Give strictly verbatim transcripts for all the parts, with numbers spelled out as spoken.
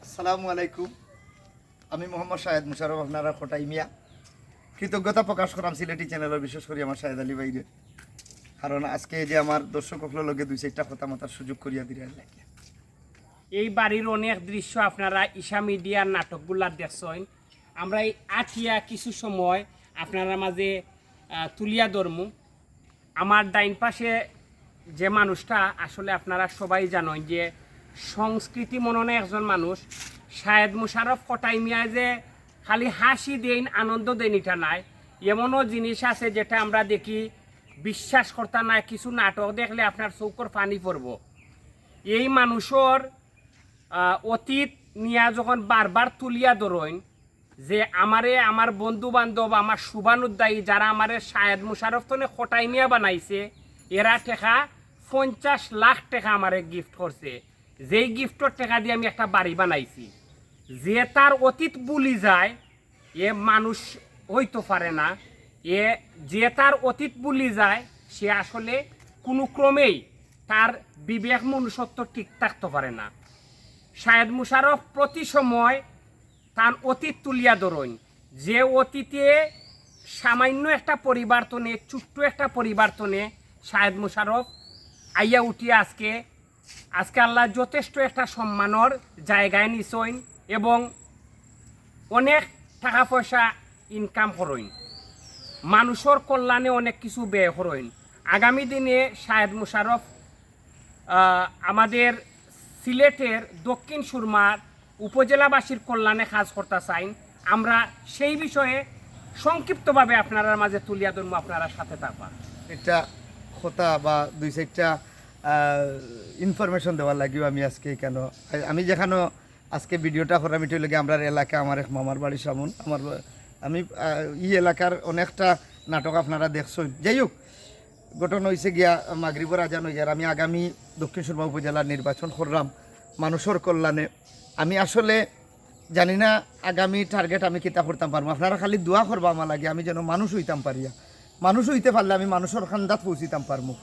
আসসালামু আলাইকুম। আমি মোহাম্মদ শাহেদ মুশারফ, আপনারা কটাই মিয়া। কৃতজ্ঞতা প্রকাশ করাম সিলেটি চ্যানেলর, বিশেষ করি আমার শাহেদ আলী ভাইরে, কারণ আজকে যে আমার দর্শক অকলর লগে দুই চাইরটা কথা মাতার সুযোগ করিয়া দিরা। এই বাড়ির অনেক দৃশ্য আপনারা ঈশা মিডিয়ার নাটকগুলা দেখছইন। আমরা এই আটিয়া কিছু সময় আপনারার মাঝে আহ, তুলিয়া ধরমু। আমার ডাইন পাশে যে মানুষটা, আসলে আপনারা সবাই জানইন যে সংস্কৃতি মননে একজন মানুষ। শাহেদ মুশারফ কটাই মিয়ায় যে খালি হাসি দেইন, আনন্দ দেইন, ইটা নায়। এমনও জিনিস আছে যেটা আমরা দেখি, বিশ্বাস করতা নায়, কিছু নাটক দেখলে আপনার চউখর পানি পড়বো। এই মানুষর আহ, অতীত নিয়া যখন বারবার তুলিয়া ধরইন যে আমারে আমার বন্ধু বান্ধব, আমার শুভানুধ্যায়ী, যারা আমারে শাহেদ মুশারফ তনে কটাই মিয়া বানাইছে, এরা টেকা পঞ্চাশ লাখ টেকা আমারে গিফট করছে, যেই গিফটর টেকা দিয়া আমি একটা বাড়ি বানাইছি। যে তার অতীত ভুলি যায়, এ মানুষ হইতো পারে না। এ যে তার অতীত ভুলি যায়, সে আসলে কোনো ক্রমেই তার বিবেক মনুষ্যত্ব ঠিক থাকতো পারে না। শাহেদ মুশারফ প্রতি সময় তার অতীত তুলিয়া ধরইন, যে অতীতে সামান্য একটা পরিবার তনে, ছোট্ট একটা পরিবার তনে শাহেদ মুশারফ আইয়া উঠিয়া আজকে, আজকে আল্লাহ যথেষ্ট একটা সম্মানর জায়গায় নিছইন এবং অনেক টাকা পয়সা ইনকাম করইন, মানুষর কল্যাণে অনেক কিছু ব্যয় করইন। আগামী দিনে শাহেদ মুশারফ আহ, আমাদের সিলেটের দক্ষিণ সুরমার উপজেলাবাসীর কল্যাণে কাজ করতা চাইন। আমরা সেই বিষয়ে সংক্ষিপ্তভাবে আপনারার মাঝে তুলিয়া ধরমু, আপনারা সাথে থাকবা। একটা কথা বা দুই চাইরটা ইনফরমেশন দেওয়ার লাগিও আমি আজকে কেন, আমি যেখানো আজকে ভিডিওটা করাম, ইটা অইলো গিয়া আমরার এলাকা, আমার এক মামার বাড়ি সামন। আমার বা-, আমি আহ, ই এলাকার অনেকটা নাটক আপনারা দেখছইন। যাই হোক, ঘটনা হইছে গিয়া মাগরিবর আজান হইয়ার, আমি আগামী দক্ষিণ সুরমা উপজেলার নির্বাচন করলাম মানুষর কল্যাণে। আমি আসলে জানি না আগামী টার্গেট আমি কিতা করতাম পারমু। আপনারা খালি দোয়া করবা আমার লাগি, আমি যেন মানুষ হইতাম পারিয়া। মানুষ হইতে পারলে আমি মানুষর কান্দাত পৌঁছিতাম পারমু।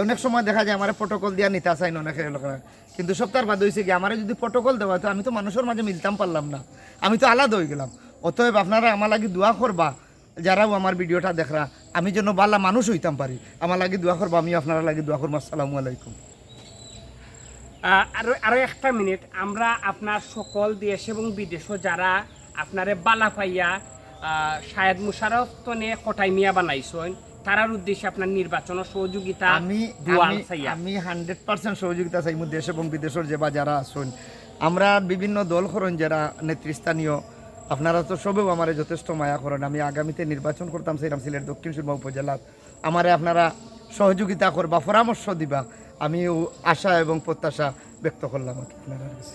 অনেক সময় দেখা যায় আমারে প্রটোকল দিয়া নিতা চাইন অনেকে লোকেরা, কিন্তু সপ্তাহ বাদ হইছে কি আমারে যদি প্রটোকল দেওয়া হইতো, আমি তো মানুষর মাঝে মিলতাম পারলাম না, আমি তো আলাদা হয়ে গেলাম। অতএব আপনারা আমার লাগি দোয়া করবা, যারাও আমার ভিডিওটা দেখরা, আমি যেন বালা মানুষ হইতাম পারি, আমার লাগি দোয়া করবা, আমি আপনারা লাগি দোয়া করবো। আসসালামু আলাইকুম। আহ, আরো আরো একটা মিনিট, আমরা আপনার সকল দেশ এবং বিদেশও যারা আপনারে বালা পাইয়া আহ, শাহেদ মুশারফ তনে কটাই মিয়া বানাইছইন, তারার উদ্দেশ্যে আপনার নির্বাচনের সহযোগিতা আমি দুয়াল আমি- চাইয়া। আমি হান্ড্রেড পার্সেন্ট সহযোগিতা চাইমু দেশ এবং বিদেশর যে বা যারা আছইন। আমরা বিভিন্ন দল করইন যারা নেতৃস্থানীয়, আপনারা তো সবেও আমারে যথেষ্ট মায়া করেন। আমি আগামীতে নির্বাচন করতাম চাইরাম সিলেট দক্ষিণ সুরমা উপজেলাত, আমারে আপনারা সহযোগিতা করবা, পরামর্শ দিবা, আমি ও আশা এবং প্রত্যাশা ব্যক্ত করলাম আর কি আপনারার কাছে।